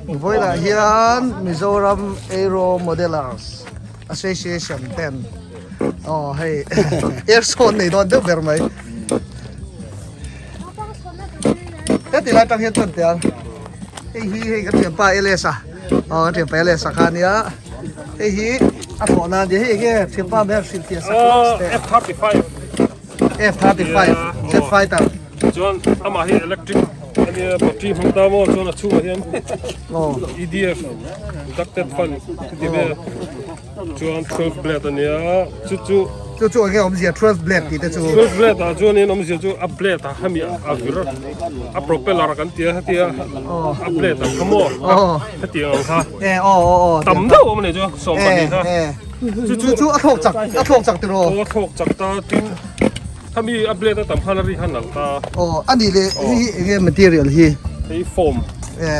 Vawilah hian Mizoram Aero Modelers Association ten aw hei air show an nei dawn deuh ber mai. Heti lai tang hian chuan tiang hei hi hei kan thianpa LS a aw kan thianpa LS a kha ania hei hi a thawh nan nia hei enge thianpa ber hrilh fiah sak F35 F35 jet fighter chuan amah hi electric ania battery hmang ta maw chuan a chhungah hian EDF ducted fan ti vel chuan 12 blade ania chu chu chu chu enge awmzia 12 blade tih te chu 12 blade ah chuanin awmzia chu a blade ah hemi a vir a propeller kan tia hetia a blade ang kha maw hetiang ang kha e aw aw aw tam deuh awm ani chu 12 kha chu chu chu a thlawk chak a thlawk chak tiraw aw a thlawk chak ta tin khami a blade a tam khan a ri khan nalh ta aw ani le hei hi enge material hi hei foam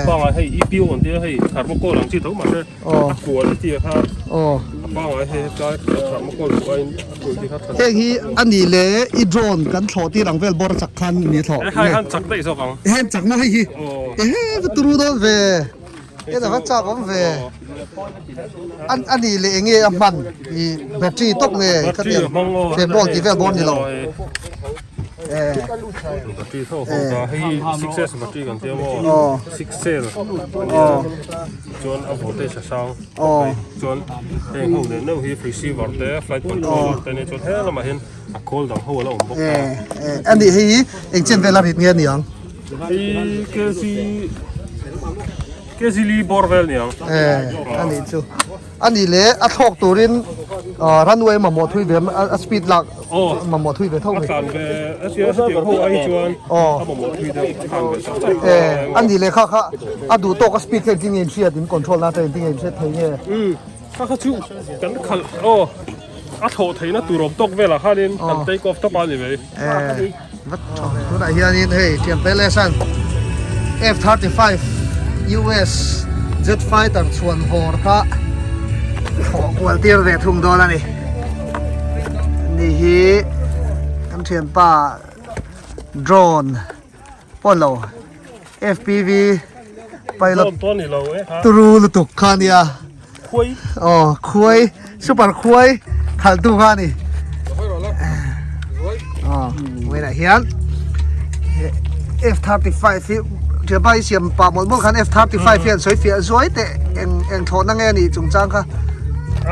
bangah hei EPO an tia hei thermocol ang chi tho mahse a kual a tia kha aw a bangah hei hetlai thermocol duh aiin a kual ti kha heng hi ani le i drone kan thlawh tir ang vel bawr chak khan ni thlawh hei khan chak daih zawk ang heng chak maw hei hi ehe va turu dawn ve Heta va chak awm ve. An ani leh enge a hman i battery tawp nge khatiang fen ball tih vel bawr ni lo. Eh. Battery tho ho ta hei 6S battery kan tia maw. 6 cell. Aw. Chuan a voltage a sang. Aw. Chuan heng ho nen neuh hi receiver te flight controller te nia chuan he lamah hian a call dang ho a la awm bawk a. Eh ani hei hi eng chen vel a rit nge aniang. Hei kg kg li bawr vel niang. Eh ani chu ani le a thlawk turin runway mamawh thui ve a speed lak mamawh thui ve tho mai. A tlan ve a tia hetiang ho ai chuan a mamawh thui deuh a tlan ve chak chak. Eh ani le kha kha a duh tawk a speed kha engtin nge in hriat in control na te engtin nge in hriat thei nge. Um kha kha chu kan khalh aw a thlawh theihna tur awm tawk velah khanin kan take off tawp a ni mai. Eh. Vat tha tunah hianin hei thian Pelesan F-35 US jet fighter chhuan vawr kha thawh kual tir ve thung dawn a ni ni hi kan thianpa drone pawh lo FPV pilot turu lutuk kha nia khuai aw khuai super khuai khalh tu kha ni aw vawiinah hian F35 hi thianpa hi siam pah mawlh mawlh khan F35 hian sawi fiah zuai teh eng eng thlawhna nge anih chungchang kha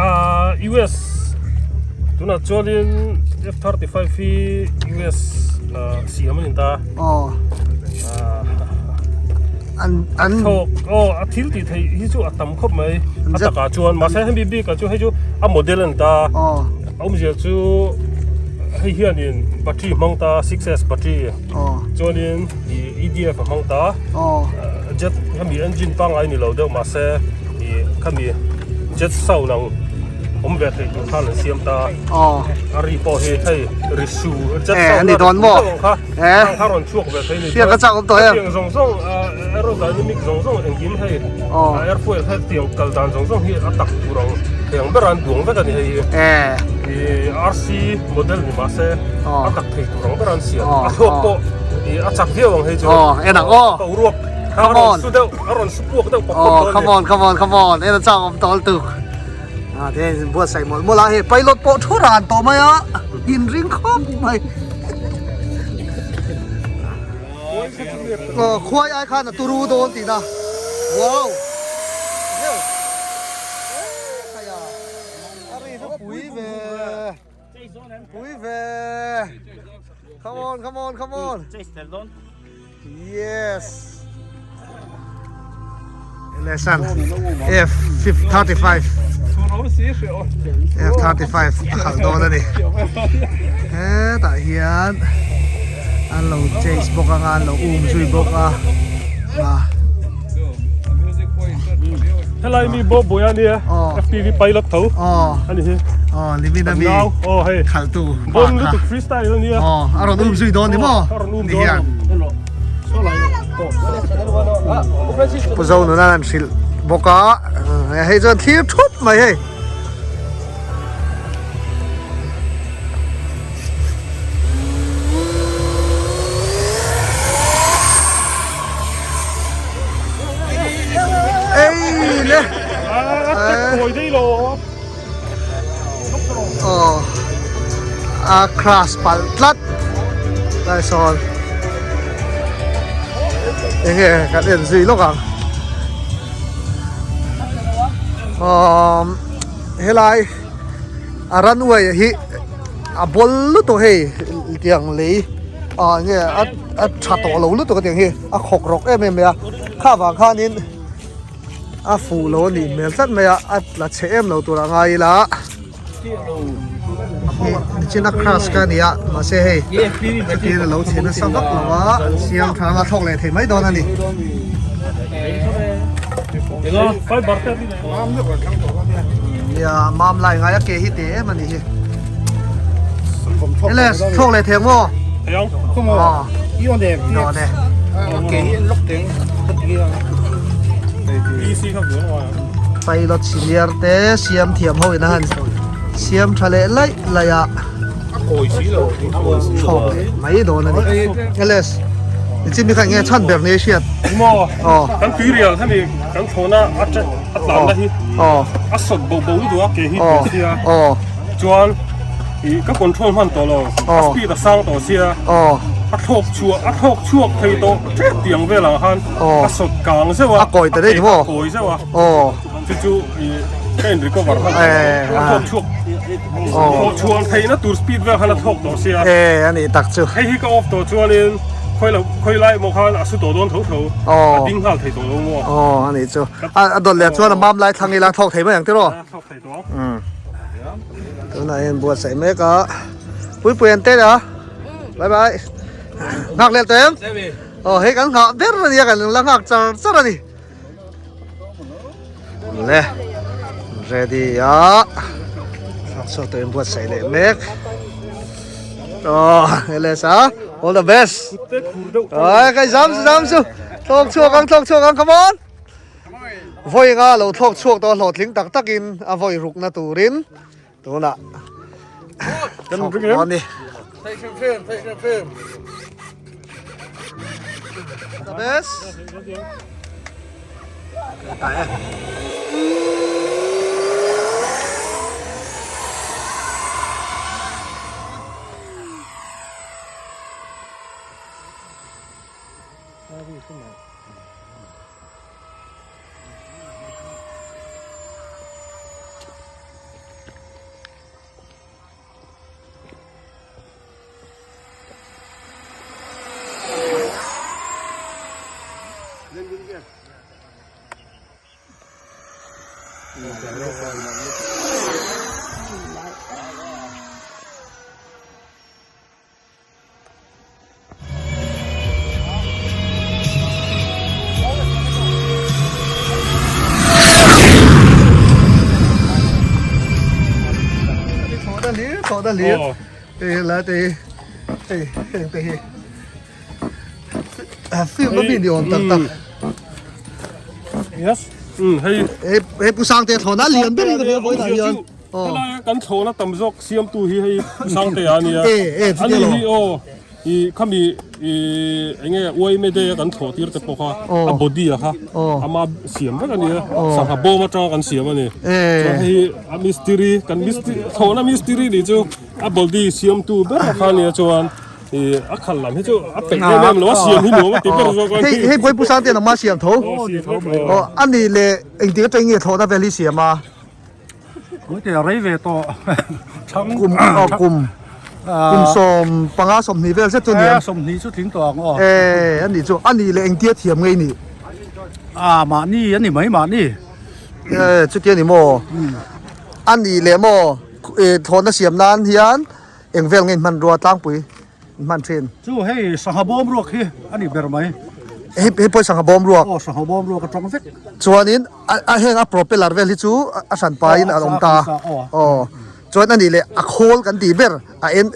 ah US tunah chuanin F35 hi US siam a ni ta aw an an thawk aw a thil tih theih hi chu a tam khawp mai a takah chuan mahse hemi bik ah chu hei chu a model a ni ta aw awmzia chu hei hianin battery hmang ta 6S battery aw chuanin ih E_D_F a hmang ta aw jet hemi engine pangngai ni lo deuh mahse ih khami jet sound ang awm ve theih tur khan an siam ta aw a ri pawh hi hei ri su jet Eh, sound ani dawn maw? kha Eh. kha rawn chhuak ve thei ni Tiang ka chak awm tawh em? Tiang zawng zawng aerodynamic zawng zawng engkim hei Aw. airfoil kha tiang kal dan zawng zawng hi a tak tur ang tiang ber an duang vek a ni hei hi Eh. I RC model ni mahse Aw. a tak thei tur ang ber an siam Aw, a thluak aw. pawh i a chak viau ang hei chu Aw, en ang aw. Boruak kha a Come rawn on. su deuh a rawn su puak deuh pawp pawp Aw, dawn a ni. come on, come on, come on. En a chak awm tawh lutuk. A te in buatsaih mawlh mawlh a hei pilot pawh thu ran tawh mai a inring khawp mai aw khuai ai khan a turu dawn tih na wow a ri chu pui ve pui ve come on come on come on Yes. Lesan F35 F35 a khalh dawn a ni. Hetah hian an lo chase bawk anga an lo um zui bawk a. Helai mi bo bui a nia FPV pilot tho a ni hi. Aw limit a mi khalh tu Bon lutuk freestyle a nia. Aw a rawn um zui dawn ni maw? A rawn um Ni dawn. hian. Pu Zo nuna an hrilh bawk a hei chuan thlir thup mai hei. A crash palh tlat lai sawn enge kan en zui lawk ang umm helai a runway hi a bawl lutuk hei tiang lei ah enge a a tha tawh lo lutuk a tiang hi a khawk rawk em em mai a kha vang khanin a fuh lo a nih hmel tlat mai a a tla chhe em lo tur a ngai ila. Nichina crash kha a ni a mahse hei chutin a lo chhe nasa vak lo a an siam tha anga thlawk leh thei mai dawn a ni. Nia mam lai ngai a ke hi te em a ni hi. Ele thlawk leh thei ang maw? Thei ang. Dawn e. Pilot senior te siam thiam ho in a han siam tha leh laih laih a thlawk leh mai dawn a ni. LS nichin mi kha eng nge chhan ber ni a hriat? Maw kan tuirial hemi kan thlawhna a tlanna hi a sawt bo bo lutuk a ke hi tui sia chuan ih ka control hman tawh lo a speed a sang tawh sia a thlawk chhuah a thlawk chhuak thei tawh tep tiang velah khan a sawt kang zeuh a a kawi ta daih ni maw a kawi zeuh a chu chu ih ka in recover hman a thlawk chhuak thlawk chhuah theihna tur speed vel khan a thlawk tawh sia e a nih tak chu hei hi ka off tawh chuanin khawi lo khawi lai emaw khan a su tawh dawn tho tho a ding nghal thei tawh lo maw aw a nih chu a dawt leh chuan a mam lai thlang ila thlawk thei mai ang tiraw a thlawk thei tawh ang tunah hian buatsaih mek a puipui an tel a bye bye nghak leh tawh em aw hei kan nghah ber a nia kan la nghak char char a ni le ready a thlak chhuak tawh in buatsaih leh mek aw LSA all the best ai kai zam su zam su thlawk chhuak ang thlawk chhuak ang come on Vawi nga lo thlawk chhuak tawh hlawhtling tak takin a vawi rukna turin tunah thlawk dawn a ni. The best. Thawh na hlir hei lai te hi hei heng te hi film a mi ni awm tak tak yes hei hei pu Sangte thlawh na lian ber in ka hria vawiinah hian Helai kan thlawhna tam zawk siamtu hi hei Sangtea a nia. Ani hi aw i khami i enge uaime day a kan thlawh tir te pawh kha a body a kha ama siam vek a nia. Sangha bawm atanga kan siam a ni. Chuan hei a mistiri kan mistiri thlawhna mistiri nih chu a body siamtu ber a kha nia chuan i a khal lam hi chu a peih em em lo a siam hi nuam a ti ber zawk a. Hei hei Bawipu Sangtea'n ama siam tho. Aw ani leh engtik atang nge thlawhna vel hi siam a? Puite a rei ve tawh thang kum aw kum kum 15 20 vel zet chu ni e 20 chu tling tawh ang aw e ani chu ani leh engtia thiam ngei ni a mahni ani mai mahni e chutia ni maw ani leh maw e thlawhna siam nan hian eng vel ngei hmanrua tlangpui hman thin. Chu hei sangha bawm ruak hi a ni ber mai. Hei hei pawh sangha bawm ruak. Aw sangha bawm ruak atang vek. Chuanin a heng a propeller vel hi chu a hran pain a awm ta. Aw chuan a nih leh a khawl kan tih ber a en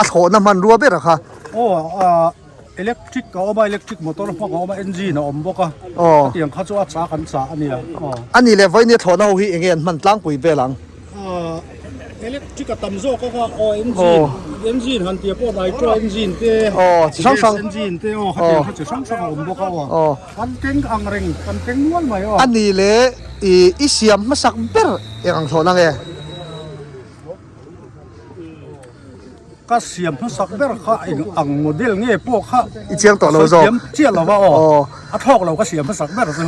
a thlawhna hmanrua ber a kha. Aw electric a awm a electric motor hmang a awm a engine a awm bawk a. Aw hetiang kha chu a chah kan chah a nia. Aw a nih leh vawiin thlawhna ho hi enge an hman tlangpui vel ang. Electric a tam zawk a kha aw engine engine han tia pawh nitro engine te aw chi hrang hrang engine te aw khatiang kha chi hrang hrang a awm bawk a aw kan keng ang reng kan keng nual mai aw a ni le i i siam hmasak ber eng ang thlawhna nge? Ka siam hmasak ber kha eng ang model nge pawh kha I chiang tawh lo zawk. Sawi thiam chiah lo va aw. A thlawk lo ka siam hmasak ber chu.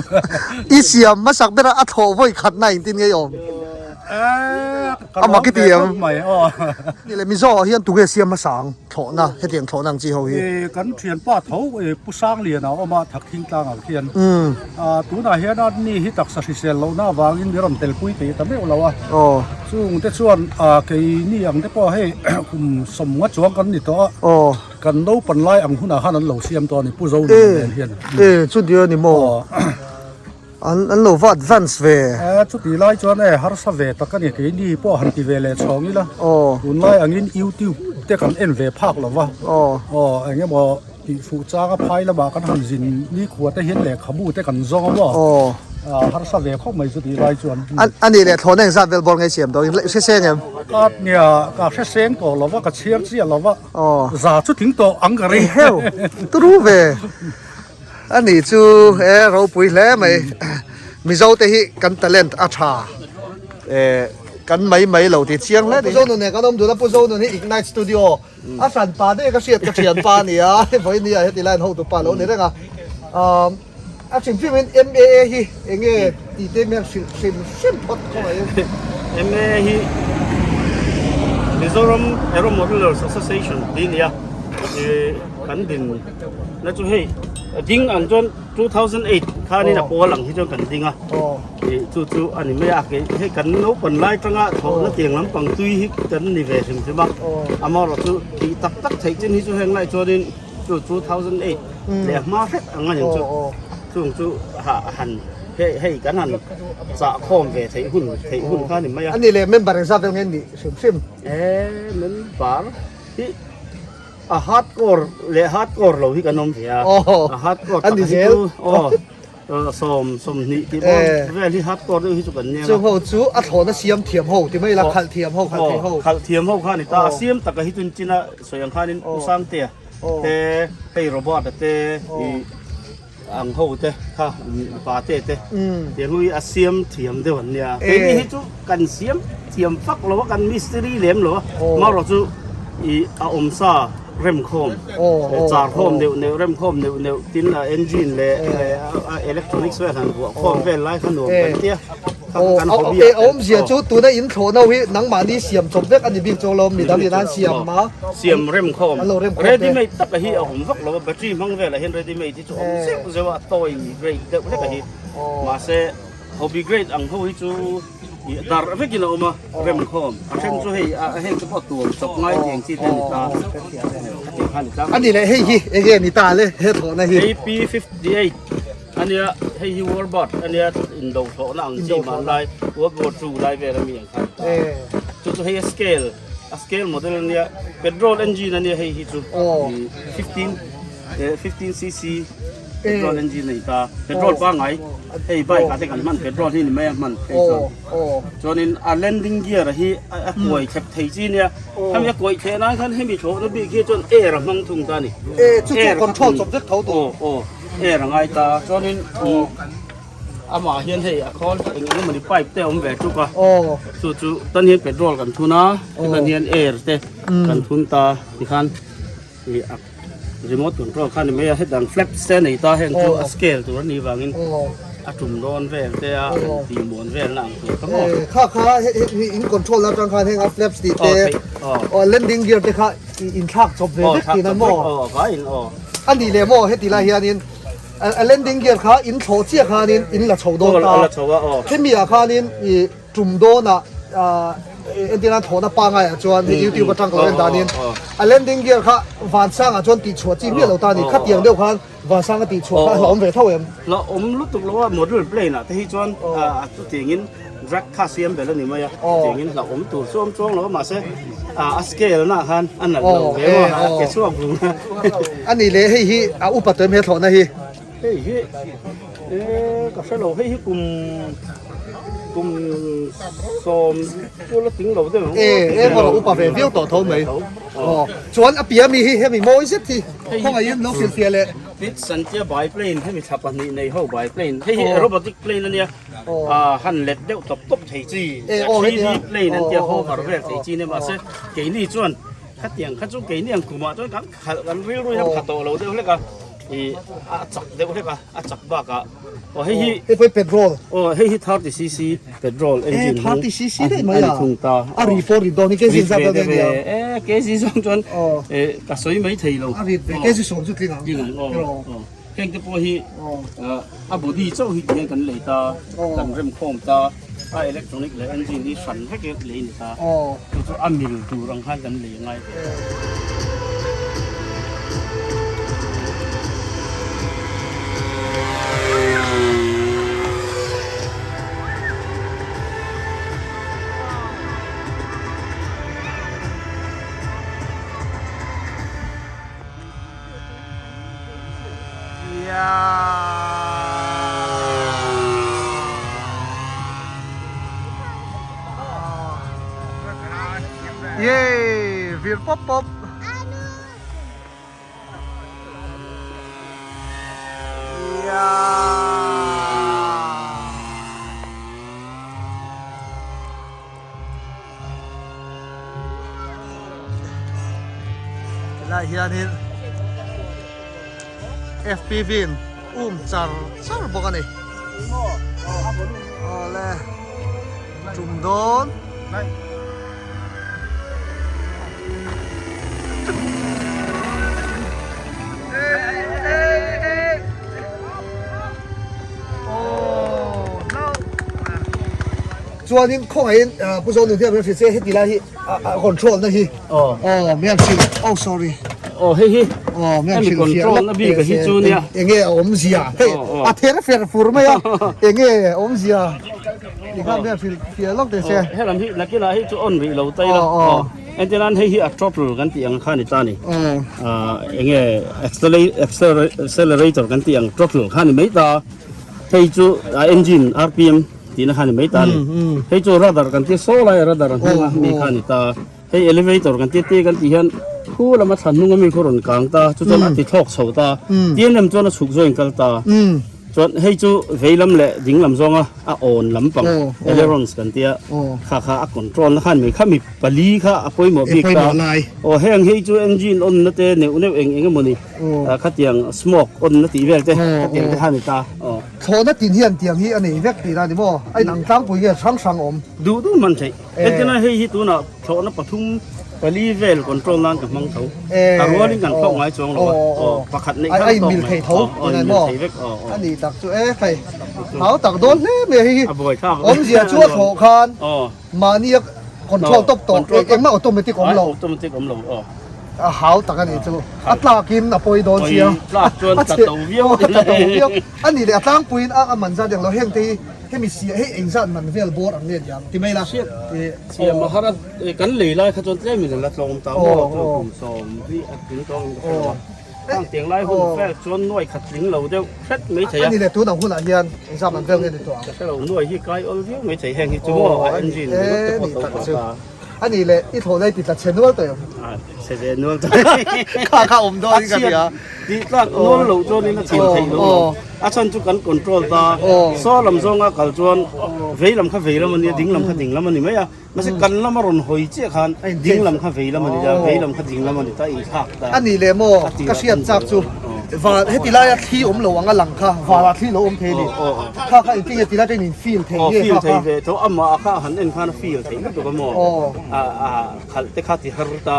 I siam hmasak ber a a thlawh vawi khatna engtin nge i awm? Eee ka A lawm mak i ve ti em? khawp mai aw. Ni le Mizo ah hian tunge siam hmasa ang thlawhna hetiang thlawhna ang chi ho hi? Eee kan thianpa tho Pu Sangliana a awm a Thakthing tlang ang khian. Tunah hian a ni hi taksa hrisel lohna avangin mi rawn telpui thei ta meuh lo a. Chung te chuan keini ang te pawh hei kum sawmnga chuang kan ni tawh a. Kan naupan lai ang hunah khan an lo siam tawh a ni Pu Zonu nen hian. E chutia ni maw? An an lo va advance ve. E chuti lai chuan e harsa ve tak a ni keini pawh han ti ve leh chhawng ila. Tunlai angin youtube te kan en ve phak lo va. Aw eng emaw. Tih fuh changa phai lamah kan han zin nikhua te hian lehkhabu te kan zawng a maw? Aw. Harsa ve khawp mai chu tih lai chuan. A nih leh thlawhna engzat vel bawr ngei siam dawn in hre seng em? Ka nia ka hre seng tawh lo va, ka chhiar chiah lo va. Aw. Za chu tling tawh ang ka ring. Heu, turu ve. A nih chu e ropui hle mai. Mizo te hi kan talent a tha. E kan mai mai lo ti chiang hle. Pu Zonun nen kan awm dun a, Pu Zonun hi Ignite Studio A hran pa daih ka hriat ka thian pa a ni a, hei vawiin ni ah heti laiin hotu pa lo ni reng a. Umm a hrim hrim in MAA hi eng nge tih te hian hrilh hrim hrim phawt khawngaih in. MAA hi Mizoram Aero Modelers Association tih a ni a, ih kan din na chu hei ding ang chuan 2008 khanin a pawl ang hi chuan kan ding a. Ih chu chu a ni mai a kei hei kan naupang lai tanga thawhna tiang lampang tui hi kan ni ve hrim hrim a amaherawh chu tih tak tak theih chin hi chu heng lai chuanin chu 2008 leh hma hret ang a ni chu chung chu hah han hei hei kan han chah khawm ve theih hun theih hun kha a ni mai a. A ni leh member engzat vel nge nih hrim hrim? E member hi. A hardcore leh hardcore lo hi kan awm ve a. A hardcore tak hi chu aw 20 tih bawr vel hi hardcore deuh hi chu kan nia. Chung ho chu a thlawhna siam thiam ho ti mai ila khalh thiam ho khalh thei ho. Khalh thiam ho kha a ni ta. A siam taka hi chun china sawi ang khanin Pu Sangtea te hei Robert-a te ih ang ho te kha pa te te tiang hi a siam thiam deuh an nia keini hi chu kan siam thiam fak lo a kan mistiri lem lo a marawh chu ih a awm sa rem khawm char khawm neuh neuh rem khawm neuh neuh tin a engine leh a electronics vel han vuah khawm vel lai kha nuam kan tia. Aw awmzia chu tuna in thlawh no hi nangmahni siam chawp vek a ni bik chuang lo midang in an siam a siam rem khawm ready made tak a hi a awm vak lo a battery hmang velah hian ready made hi chu awm zeuh zeuh a toy grade deuh hlek a hi mahse hobby grade ang ho hi chu darh vekin a awm a rem khawm a then chu hei a heng te pawh tuam chawp ngai tiang chi te a ni ta hetiang kha a ni ta a ni leh hei hi enge ni ta le he thlawhna hi AP58 Ania hei hi war bird ania indo thlawhna ang chi hmanlai World War II lai vel ami ang khan ta chu chu hei a scale a scale model ania petrol engine ania hei hi chu 15 15 cc petrol engine a ni ta petrol pangngai hei bike ah te kan hman petrol hi ni mai a hman hei chuan chuanin a landing gear hi a kuai thlep thei chi ania hemi a kuai thleh nan khan hemi thlawhna bik hi chuan air a hmang thung ta a ni air control chawp vek tho tur Air a ngai ta chuanin amah hian hei a khawl eng eng emawni pipe te a awm ve tuk a chu chu tan hian petrol kan thun a tan hian air te kan thun ta tikhan ih a remote control kha ni mai a hetang flaps te a nei ta heng chu a scale tur a nih vangin a tum dawn vel te a han tih muan vel na ang tur kha maw. Kha kha hei in control na atang khan heng a flaps tih te landing gear te kha in thlak chawp ve vek tihna maw? Aw vaiin aw. A nih leh maw heti lai hianin a landing gear kha in thlawh chiah khanin in la chho dawn ta. A la chho a aw. Hemi ah khanin i tum dawnah entir nan thlawhna pangaiah chuan hei youtube atang ka lo en danin a landing gear kha vansangah chuan tihchhuah chi miah lo ta a ni. Khatiang deuh khan vansanga tihchhuah kha a hlauhawm ve tho em? Hlauhawm lutuk lo a model plane ah te hi chuan a chutiangin Drug kha siam belh a ni mai a, chutiangin hlauhawm tur chu awm chuang lo a, mahse a scale na khan a nalh lo ve maw, a ke chhuak vung a. A nih leh hei hi a upa tawh em he thlawhna hi? Hei hi e ka hre lo, hei hi kum kum 10 chu la tling lo deuh ang. E e maw upa ve viau tawh tho mai. Aw chuan a piah mi hi hemi mawi zet hi khawngaihin lo hrilhfiah leh. Pitch an tia biplane hemi thla pahnih nei ho biplane hei hi aerobatic plane a nia. Han let deuh tawp tawp thei chi 3D plane an tia hover vel thei chi nia mahse keini chuan. Khatiang kha chu keini ang kumah chuan kan khalh kan rilru hian kha tawh lo deuh hlek a, ih a chak deuh hlek a, a chak bakah aw hei hi Hei pawh hi petrol. Aw hei hi 30cc petrol engine hmang 30cc daih mai a, a ri pawh rit dawn hi kg zat dawn ania. E kg zawng chuan ka sawi mai thei lo. A rit ve kg sawm chu tling ang. Tling ang aw. Heng te pawh hi a body chauh hi tihian kan lei ta, kan rem khawm ta, a electronic leh engine hi hran vek e lei ni ta, chu chu a mil tur ang khan kan lei a ngai ve. Yay! Vir pop pop. Tilai hianin FPV in um char char bawk a ni. Awle tum dawn. Chuanin khawngaihin Pu Zawlnu hian min hrilh che heti lai hi a control na hi aw mi an hrilh oh sorry aw hei hi aw mi an hemi hrilh fiah control na bik a hi chu nia enge a awmzia hei a ther fer fur mai a enge a awmzia tikhan mi an hrilh fiah lawk teh se helam hi nakinah hi chu on rih lo tai la aw entir nan hei hi a throttle kan tih ang kha ni ta ni enge accelerator kan tih ang throttle kha ni mai ta hei chu a engine rpm Tihna kha ni mai ta a ni. Hei chu radar kan tia saw lai a radar a hnung a mi kha a ni ta. Hei elevator kan tia te kan tih hian khu lama thlan hnung a mi khu rawn kang ta chu chuan a ti thlawk chho ta. Tian lem chuan a chhuk zawin kal ta. Chuan hei chu vei lam leh ding lam zawnga a awn lampang ailerons kan tia kha kha a control na kha a ni mai. Kha mi pali kha a pawimawh bik ta. Aw heng hei chu engine on na te neuh neuh eng eng emaw ni khatiang smoke on na tih vel te khatiang te kha a ni ta. Aw. Thlawhna tin hian tiang hi a nei vek tih na ni maw? A inang tlangpui nge hrang hrang awm? Duh duh hman theih. Entirna hei hi tunah thlawhna pathum pali vel control nan ka hmang tho. A rualin kan thlawk ngai chuang lo a. Aw pakhat neih khan a tawk mai. Aw a inmil thei tho a ni tak chu e hei hau tak dawn hle mai hei hi. Awmzia chu a thlawh khan mahni a control tawp tawh engmah automatic awm lo. Automatic awm lo aw. A hau tak a ni chu. A tlakin a pawi dawn sia. Tlak chuan tla to viau. Tla to viau. A ni leh a tlangpuiin a a man zat ang lo heng te hi hemi sia hei engzat man vel bawr ang nge niang ti mai la. Hriat siam a har a kan lei lai kha chuan tlemin a la tlawm ta maw chuan kum sawm hi a tling tawng in ka hre lo a. Khang tiang lai hun vel chuan nuai khat tling lo deuh hret mai thei a. A ni leh tun ang hunah hian engzat man vel nge ni tawh ang. Ka hre lo nuai hi kai awl viau mai thei heng hi chu maw a engine ringawt te pawh to phah ta. A ni leh i thlawh lai ti tla chhe nual tawh em? A chhe ve nual tawh. Kha kha awm dawn in ka hria. Tih tlak nual loh chuan in a chhin theih lo lo. A chhan chu kan control ta. Saw lam zawnga kal chuan vei lam kha vei lam a nia, ding lam kha ding lam a ni mai a. Mahse kan lama rawn hawi chiah khan ding lam kha vei lam a ni ta, vei lam kha ding lam a ni ta, in thlak ta. A ni leh maw ka hriat chak chu van heti laia thli awm lo ang a lang kha vanah thli lo awm thei a ni. Kha kha engtin nge ti lai atangin in feel thei nge kha kha. Feel thei ve tho amah kha han en khan a feel thei lutuk a maw. A a khalh te kha ti har ta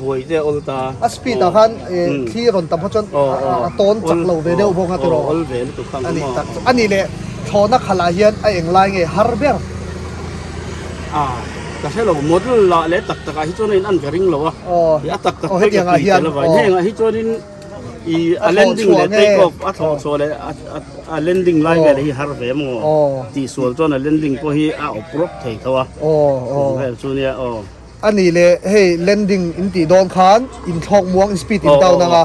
buai te a awl ta. A speed ah khan thli rawn tam kha chuan a tawn chak lo ve deuh bawk a tiraw. Awl ve lutuk kha a ni tak chu. A ni leh thlawhna khalh ah hian a eng lai nge har ber. A ka hre lo model lah leh tak tak ah hi chuan a in an ka ring lo a. A tak tak pawh ka tui tel avang heng ah hi chuanin i a landing leh take off a thlawh chhuah leh a landing lai vel hi har ve maw tih sual chuan a landing pawh hi a awp rawp thei tho a vel chu nia aw. A nih leh hei landing in tih dawn khan in thlawk muang in speed in down anga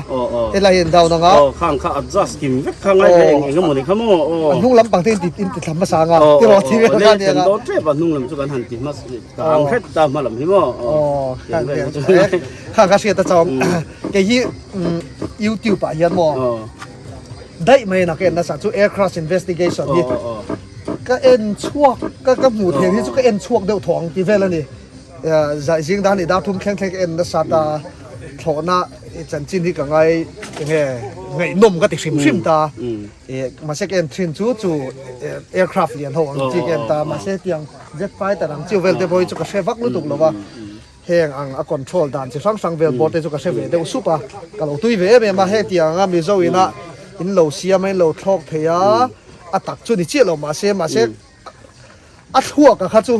helai hi in down anga aw khang kha adjust kim vek kha ngai ve eng eng emaw ni kha maw aw a hnung lampang te in ti in ti thla hmasa anga tiraw thi vel kha nia anga dawn tep a hnung lam chu kan han ti hmasa ka ang hret ta hma lam hi maw aw khang kha hriat a chawm Kei hi YouTube ah hian maw daih mai in ka en nasa chu air crash investigation hi ka en chhuak ka ka hmuh theih hi chu ka en chhuak deuh thaw ang tih vel a ni. Zai zing dan hi dar thum thleng thleng ka en nasa ta thlawhna chanchin hi ka ngai enge ngaihnawm ka ti hrim hrim ta mahse ka en thin chu chu aircraft lian ho ang chi ka en ta mahse tiang jet fighter ang chiu vel te pawh hi chu ka hre vak lutuk lo va heng ang a control dan chi hrang hrang vel pawh te chu ka hre ve deuh sup a ka lo tui ve em em a hetiang a Mizo ina in lo siam a in lo thlawk thei a a tak chu ni chiah lo mahse mahse A thluak a kha chu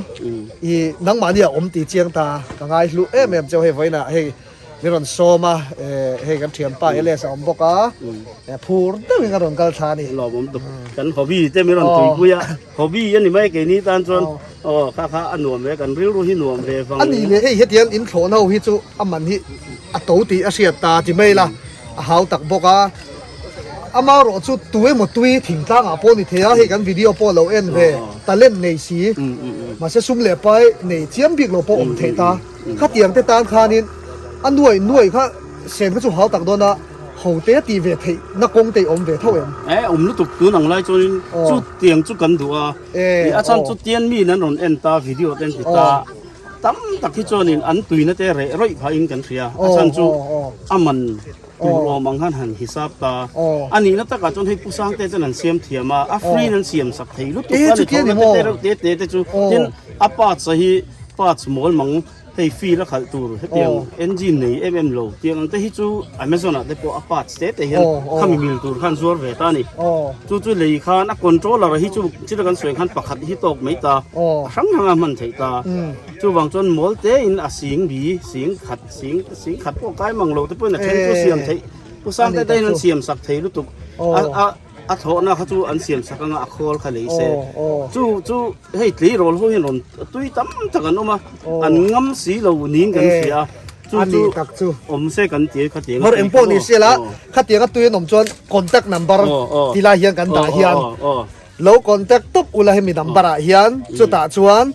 i nangmahni a awm tih chiang ta ka ngai hlu em em cheu hei vawiinah hei min rawn sawm a hei kan thianpa Elias a awm bawk a phur deuhin a rawn kal thla a ni. Lawmawm tuk kan hobby te min rawn tuipui a hobby a ni mai keini tan chuan aw kha kha a nuam ve kan rilru hi nuam ve vang. A nih leh hei hetiang in thlawhna ho hi chu a man hi a to tih a hriat ta ti mai la a hau tak bawk a. Amaherawh chu tu emaw tui thingtlang ah pawh ni thei a, hei kan video pawh lo en ve, talent nei si, mahse sum leh pai nei chiam bik lo pawh awm theih ta. Khatiang te tan khanin a nuai nuai kha sen kha chu hau tak dawn a, ho te tih ve theih na kawng te i awm ve tho em? E awm lutuk tun ang lai chuanin chu tiang chu kan duh a, a chhan chu tian mi in an rawn en ta video te an ti ta, tam tak hi chuanin an tuina te reh rawih phahin kan hria, a chhan chu a man Tur awm ang khan han hisap ta. A nihna takah chuan hei Pu Sangte chuan an siam thiam a, a free in an siam sak thei lutuk a ni tho na te reuh te te te chu. Tin, a parts a hi parts mawl mang hei feel a khalh tur hetiang engine nei em em lo tiang ang te hi chu Amazon ah te pawh a parts te te hian khami mil tur khan zuar ve ta a ni. Chu chu lei khan a controller hi chu chila kan sawi khan pakhat hi tawk mai ta, a hrang hrang a hman theih ta. Chuvang chuan mawl te in a sing bi sing khat. Sing sing khat pawh kai mang lo te pawhin a then chu siam theih Pu Sangte te hian an siam sak thei lutuk a a a thlawhna kha chu an siam sak anga a khawl kha lei se chu chu hei tleirawl ho hian rawn tui tam tak an awm a an ngam si lo niin kan hria a chu chu awm se kan ti kha tiang Hmar eng pawh ni se la khatiang a tui an awm chuan contact number ti lai hian kan dah hian Lo contact tawp ula hemi number ah hian chutah chuan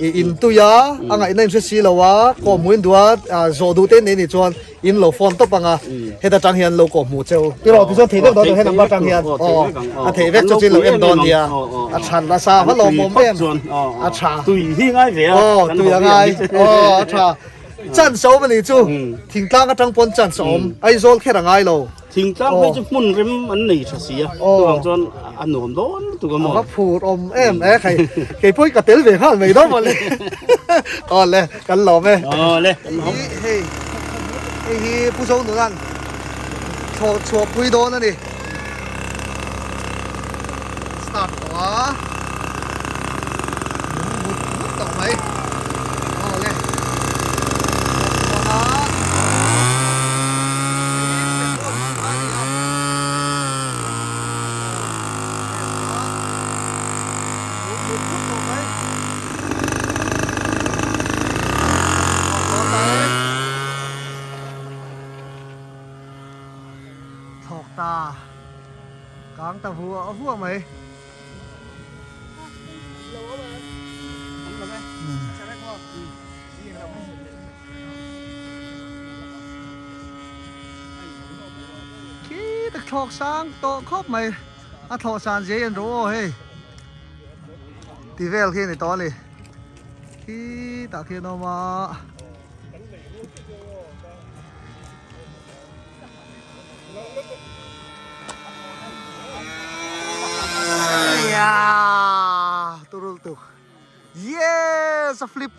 i in tui a a ngaihna in hre si lo a kawh hmuh in duh a zawh duh te nei nih chuan in lo phone tawp ang a heta tang hian lo kawh hmuh cheu tiraw tichuan thei vek dawn lo he number tang hian aw a thei vek chu chu in lo en dawn nia a tha nasa va lawmawm em a tha tui hi ngai ve a aw tui a ngai aw a tha chance a awm a nih chu thingtlang atang pawn chance a awm Aizawl kher a ngai lo. Thingtlang phei chu hmun rem an nei tha si a, chuvang chuan a nuam dawn lutuk a maw. A va phur awm em e khai, kei pawh hi ka tel ve nghal mai dawn mawle. Awle, kan lawm e. Awle, kan lawm. Hei, hei hi Pu Zonunan thlawh chhuah pui dawn a ni. Start tawh a, lung vut vut tawh mai. Awle, thlawh chhuah a. Thlawk ta. Kang ta huah huah mai. Khi tak thlawk sang tawh khawp mai. A thlawh san zia hi an ro aw hei. Ti vel khi a ni tawh a ni. Khi tah khian a awm a. Yeah! Turul tuk. Yes! A flip.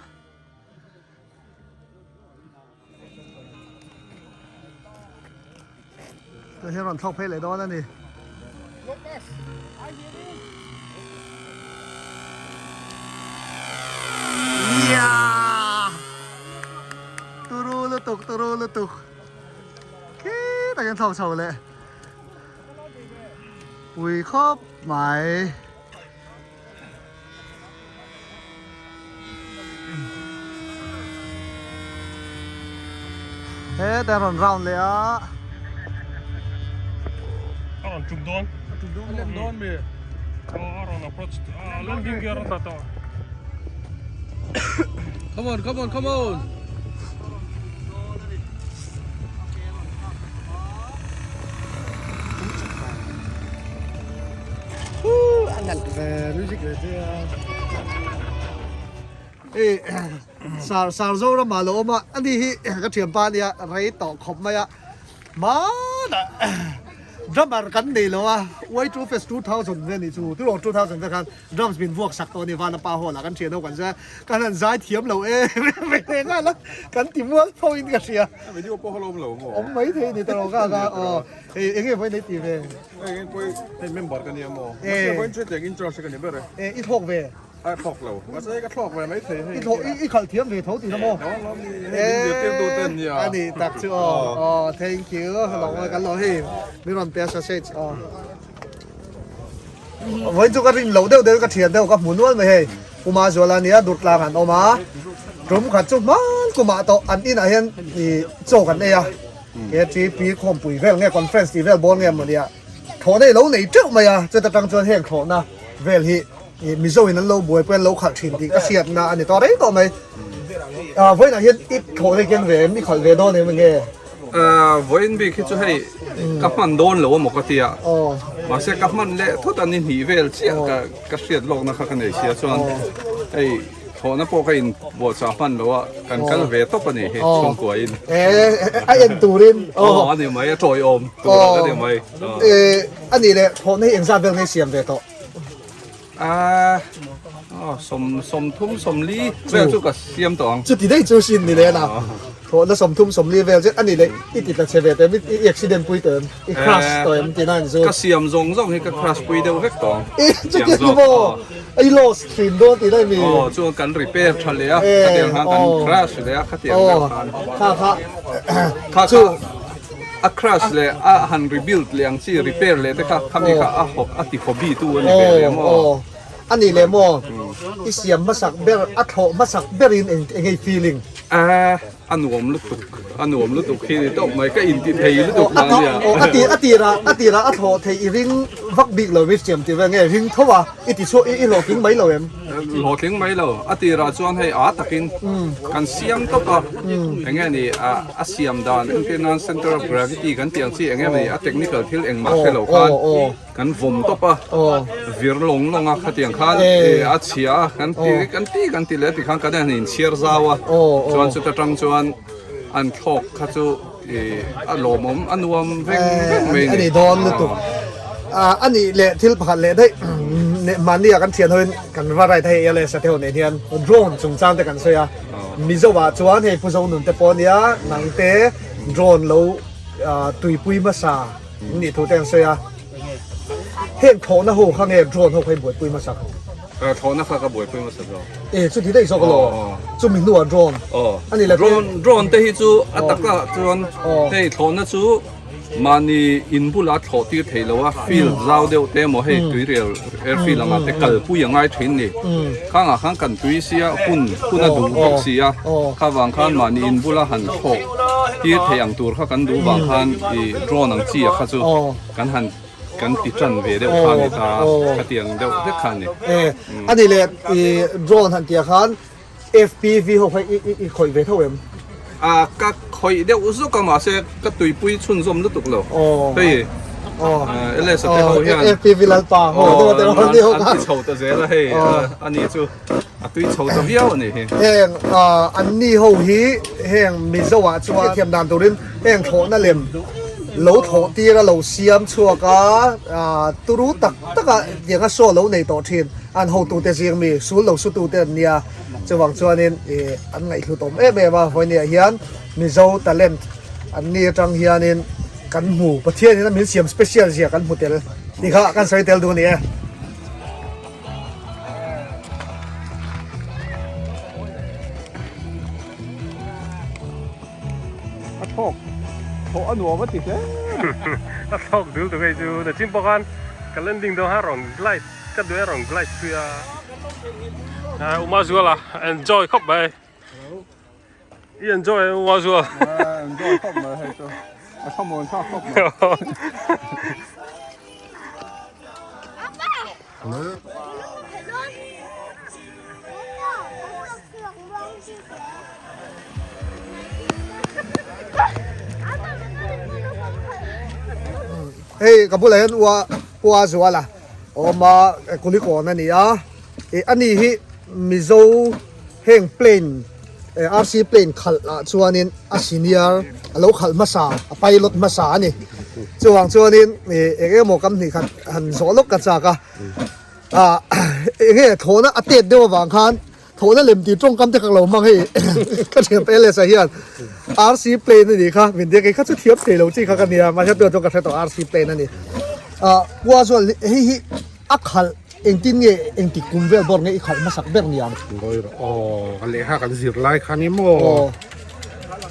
Tui hian rawn thlawk phei leh dawn a ni. Yeah! Turu lutuk, turu lutuk. Khi takin thlawk chho leh. Pui khawp mai. Hetah rawn round leh a. A rawn tuk dawn. A tuk dawn a lem dawn mi. Aw a rawn approach a landing gear a tla tawh. Come on come on come on. Hei sar sar Zorama lo awm a, ani hi ka thianpa ania rei tawh khawp mai a. Hmanah drummer kan nei lo a, Y2 Fest 2000 vel nih chu, tiraw 2000 vel khan drums min vuak sak tawh a ni, Vanapa Hall ah kan thian ho kan zai a, kan han zai thiam lo em em ve nghal a, kan ti mual pho in ka hria. Video pawh kha lo awm lo maw? Awm mai thei ni tiraw ka ka aw, hei eng nge vawiin ei ti ve? Hei eng pawh hei member ka nia maw? Mahse vawiin chu hetiang in charge ka ni ber e. E i thlawk ve? A thlawk lo, mahse ka thlawk ve mai thei hei. I thlawk i khalh thiam ve tho tihna maw? Lo lo ni, hei min zirtir tu te an nia. A ni tak chu aw, aw thank you, lo kan lo hei min rawn pe a sausage aw. Vawiin chu ka rin loh deuh deuh ka thian deuh ka hmu nual mai hei, Puma Zuala nia Durtlang an awm a, tum khat chu hman kumah tawh an inah hian ih chaw kan ei a, KTP khawmpui vel nge conference tih vel bawr nge mawni ah thlawhna i lo nei teuh mai a, chuta tang chuan heng thlawhna vel hi ih Mizo in an lo buaipui an lo khalh thin tih ka hriatna a ni tawh reng tawh mai. Ah vawiinah hian i thlawhna i ken ve em i khalh ve dawn em nge? Ah vawiin bik hi chu hei ka hman dawn lo amaw ka tia mahse ka hman leh thut a ni hnih vel chiah ka ka hriat lawkna kha ka nei sia chuan hei thlawhna pawh ka in buatchah hman lo a kan kal ve tawp a ni hi chhungkua in. A en turin aw a ni mai a tawiawm tur a ni mai. A nih leh thlawhna hi engzat vel nge i siam ve tawh? Ah, oh, som 30 40 vel chu ka siam tawh ang. Chuti daih chu sin ni leh na. Thawhna 30 40 vel zet ani leh i ti tla che ve tawh em i accident pui tawh em i crash tawh em tih na ni chu. Ka siam zawng zawng hi ka crash pui deuh vek tawh ang. E chuti ani maw i loss thin dawn tih na ni. Aw chuan kan repair tha leh a khatiang khan kan crash leh a khatiang deuh khan. Kha kha kha kha A crash leh a han rebuild leh ang chi repair leh te kha khami kha a hawp a ti hobby tu a ni ve leh maw? Aw a nih leh maw? I siam hmasak ber a thlawh hmasak berin eng eng nge i feeling? A a nuam lutuk a nuam lutuk hi ni tawp mai ka inti thei lutuk hna ania. Aw a ti a tirah a tirah a thlawh theih i ring vak bik lo i siam tir vel nge ring tho a i ti chhuak i hlawhtling mai lo em? Hlawhtling mai lo a tirah chuan hei a takin kan siam tawp a eng nge ni a A siam dan entir nan center of gravity kan tih ang chi eng em a ni, a technical thil engmah hre lo khan kan vawm tawp a, vir lawng lawng a khatiang khan a chhia a kan ti kan ti kan ti leh tikhan kan han inchhiar zau a, chuan chuta tang chuan an thlawk kha chu a lawmawm a nuam veng veng mai a ni. Dawn lutuk a nih leh thil pakhat leh daih mahni ah kan thian hoin kan va ride hei LS a te ho nen hian drone chungchang te kan sawi a. Mizo ah chuan hei Pu Zonun te pawh ania nang te drone lo tuipui hmasa an nih thu te an sawi a, heng thlawhna ho kha nge drone ho kha i buaipui hmasa? Thlawhna kha ka buaipui hmasa zawk. E chuti daih zawk alo, chumi hnuah drone a ni le. Drone te hi chu a taka chuan hei thlawhna chu Mahni in bula thlawh tir thei lo a, field zau deuh te emaw hei tuirial airfield anga te kalpui a ngai thin ni. Khangah khan kan tui sia hun hun a duh bawk si a, kha vang khan mahni in bula han thlawh tir thei ang tur kha kan duh vang khan i drone ang chi a kha chu kan han kan ti tan ve deuh kha a ni ta, khatiang deuh vek kha a ni. A ni leh i drone han tih ah khan FPV ho kha i khawih ve tho em? A ka khawih deuh zuk a mahse ka tuipui chhunzawm lutuk lo. Hei LS a te ho hian FPV Lalpa ho an ti chho ta zel a hei a ni chu a tui chho ta viau a ni hi. Heng an ni ho hi heng Mizo ah chuan thiam dan turin heng thlawhna lem lo thlawh tir a lo siam chhuak a turu tak tak a tiang a show lo nei tawh thin. An hotute zing mi sul lo sutute an nia, chuvang chuanin ih an ngaihhlut awm em em a, vawinia hian Mizo talent an ni atang hianin kan hmu, Pathianin a min siam special zia kan hmu tel tih kha kan sawi tel duh a ni e. A thlawk thlawh a nuam a ti hle. A thlawk dul tu ngei chu nachin pawh khan ka landing dawn khan rawn glide. Ka duh e rawn glide pui a. Uma Zuala enjoy khawp mai. I enjoy em Uma Zual. Enjoy khawp mai hei chu. A thlamuan thlak khawp mai. Hei ka bulah hian ua Ua Zuala. Awm a Kulikawn a ni a, ih ani hi Mizo Heng plane RC plane khalh ah chuanin a senior a lo khalh hmasa a pilot hmasa a ni. Chuvang chuanin eng emaw kam hnih khat han zawh lawk ka chak a. Ah eng nge thlawhna a tet deuh avang khan thlawhna lem tih tawngkam te ka lo hmang hei ka thiam pls ah hian RC plane a nih kha min tia kei kha chu thiam thei lo chi kha ka nia mahse tunah chuan ka hre tawh RC plane a ni. Ah kua chuan hei hi a khalh Engtin nge engtik kum vel bawr nge i khalh hmasak ber ni ang? Ngawi rawh aw, ka lehkha kan zir lai khan i maw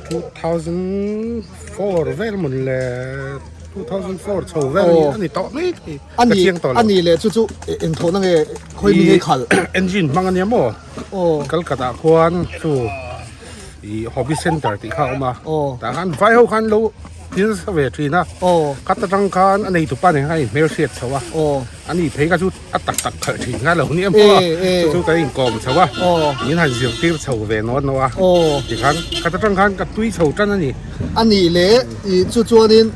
2004 vel mawn le 2004 chho vel a ni tawh mai thei ka chiang tawh lo. Ani leh chu chu eng thawhna nge khawi mi nge i khalh? Engine hmang ania maw? Kolkata khuan chu i hobby center tih kha a awm a, tah khan vai ho khan lo thil sa ve thin a, khat atang khan a neitu pa nen khan a inhmelhriat chho a. Ani phei kha chu a tak tak khalh thin kha lo ni em pawh a, chu chu kan inkawm chho a, min han zirtir chho ve nawt nawt a, tikhan khat atang khan ka tui chho tan a ni. A nih leh i chu chuanin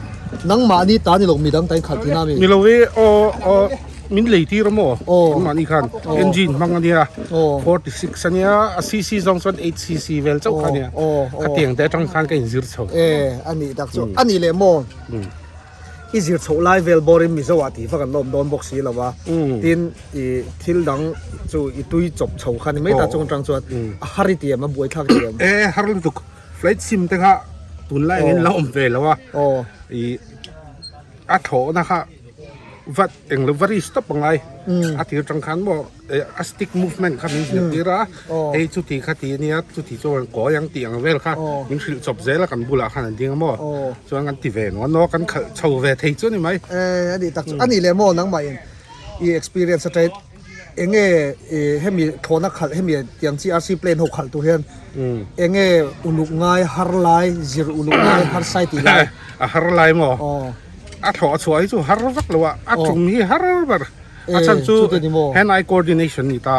nangmahni ta ni lo midang ta in khalh thin a mi? Ni lo e, aw aw min lei tir a maw nangmahni khan engine hmang a nia, 46 a nia, a cc zawng chuan 8cc vel chauh kha a nia, khatiang te atang khan ka inzir chho. E a nih tak chu, a nih leh maw? I zir chhoh lai vel bawrin Mizo ah tih vak an lawm dawn bawk si lo a, tin i thil dang chu i tui chawp chho kha ni mai ta chung atang chuan a har i ti em a buaithlak i ti em? E har lutuk flight sim te kha tunlai angin la awm ve lo a, i a thlawhna kha vat englo va risk tawp angai a tir tang khan maw. A stick movement kha min zirtir a, hei chuti kha ti ania, chuti chuan kawi ang tih ang vel kha min hrilh chawp zel a kan bulah khan an ding a maw, chuan kan ti ve nual nual kan khalh chho ve thei chu a ni mai. E a nih tak chu, a nih leh maw nangmah in i experience atangin enge i hemi thlawhna khalh hemi tiang chi RC plane ho khalh tur hian enge uluk ngai har lai zir uluk ngai har sai tih lai? A har lai maw? A thlawh chhuah hi chu har vak lo a, a tum hi har ber. A chhan chu hand eye coordination ni ta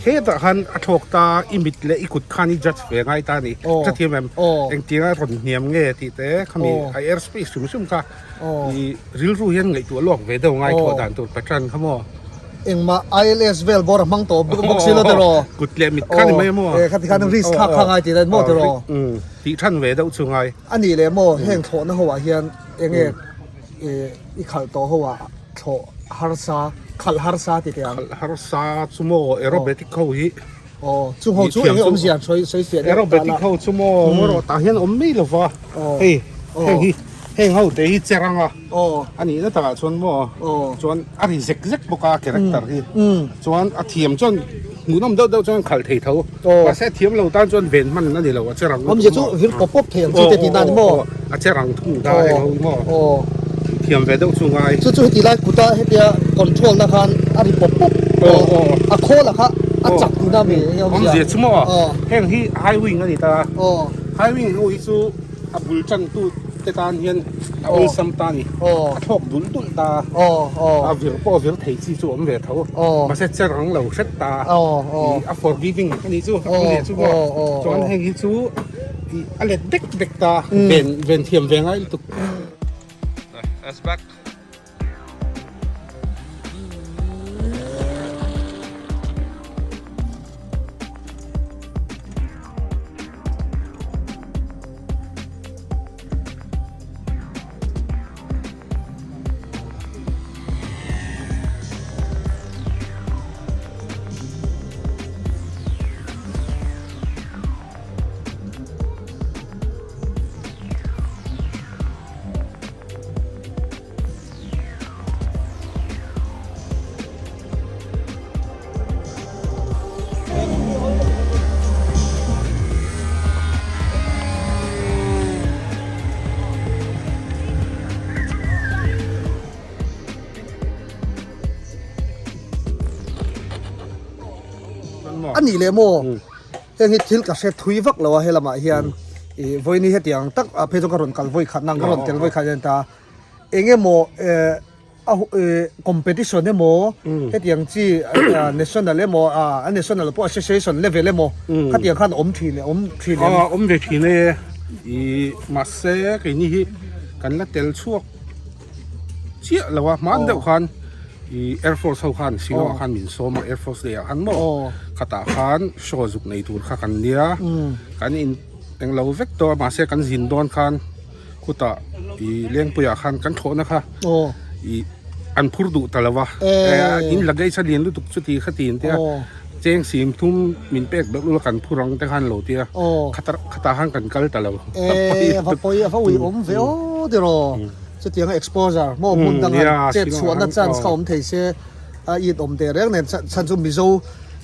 hetah khan a thlawk ta i mit leh i kut khan i judge ve ngai ta a ni hre thiam em engtiang a rawn hniam nge tih te khami a air space hrim hrim kha i rilru hian ngaihtuah lawk ve deuh ngai thawh dan tur pattern kha maw engmah ILS vel bawr a hmang tawh bawk si lo tiraw kut leh mit kha ni mai maw khati khan risk thlak kha ngai tih daih maw tiraw tih than ve deuh chu ngai a nih leh maw heng thlawhna ho ah hian enge i khalh tawh ho ah Thlawh harsa, khalh harsa ti teh ang. Khalh harsa chu maw aerobatic ho hi. Aw, chu ho chu enge awmzia an sawi sawi fiah deuh ta la. Aerobatic ho chu maw erawh tah hian awm mai lova. Hei, heng hi, heng ho te hi cher anga. Aw. A nihna takah chuan maw. Aw. Chuan a ri zek zek bawk a character hi. Chuan a thiam chuan hmuhnawm deuh deuh chuan khalh thei tho. Aw. Mahse a thiam lo tan chuan ven hman a ni lo a cher ang. Awmzia chu vir pawp pawp thei ang chi te tih na ni maw? A cher ang thung ta heng ho hi maw? Aw. Thiam ve deuh chu ngai. Chu chu heti lai kuta hetia control na khan a ri pawp pawp. Aw aw. A khawl a kha a chak tih na mi eng awmzia? Awmzia chu maw? Aw. Heng hi high wing a ni ta. Aw. High wing ho hi chu a bul tan tu te tan hian a awlsam ta a ni. Aw. A thlawk dul dul ta. Aw aw. A vir pawh a vir thei chi chu a awm ve tho. Aw. Mahse cher ang lo hret ta. Aw aw. A forgiving a nih chu. Awmzia chu maw? Aw aw. Chuan heng hi chu a let dek dek ta. Ven ven thiam ve ngai lutuk. That's back. A nih leh maw? Heng hi thil ka hre thui vak lo a helamah hian ih vawiini hetiang tak ah phei chuan ka rawn kal vawi khat nang ka rawn tel vawi khat hian ta eng emaw eh a ih competition emaw hetiang chi national emaw ah a national pawh association level emaw khatiang khan awm thin awm thin em? Awm ve thin e ih mahse keini hi kan la tel chhuak chiah lo a hman deuh khan. I Air Force ho khan Shillong ah khan min sawm a Air Force Day ah khan maw khatah khan show zuk nei tur kha kan nia kan in englo vek tawh a mahse kan zin dawn khan khutah i lengpui ah khan kan thlawhna kha i an phur duh ta lo va in luggage a lian lutuk chuti kha ti an tia cheng sim thum min pek belh ula kan phur ang te khan lo tia khatah khan kan kal ta lo. E va pawi a va uiawm ve aw tiraw. Chutianga exposure maw hmun danga chet chhuahna chance kha awm thei se a it awm teh reng nen chhan chu Mizo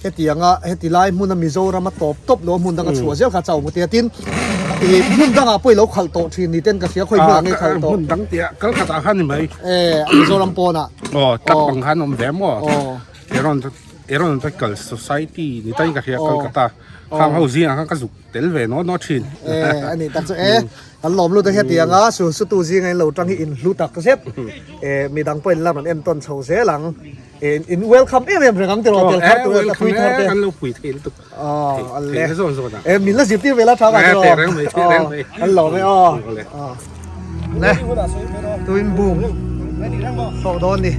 hetianga heti lai hmuna Mizoram a tawp tawp lo hmun danga chhuah zel kha chau maw tia tin ih hmun dangah pawh i lo khalh tawh thin ni ten ka hria khawi hmunah nge khalh tawh hmun dang tia Kolkata khan ni mai e Mizoram pawnah aw tlat bang khan awm ve maw Aeronautical Society ni tain ka hria Kolkata khang ho zingah khan ka zuk tel ve naw naw thin. E a nih tak chu e kan lawm lut a hetiang a su su tu zinga in lo tang hi in hlu tak zet e midang pawh in la rawn en tawn chho zel ang e in welcome em em reng ang tiraw tel thar tur a pui thar te kan lo pui thei lutuk aw a le zawn zawn a e min la zirtir ve la tha ka tiraw reng mai thei reng mai kan lawm e aw le tuin boom thawh dawn ni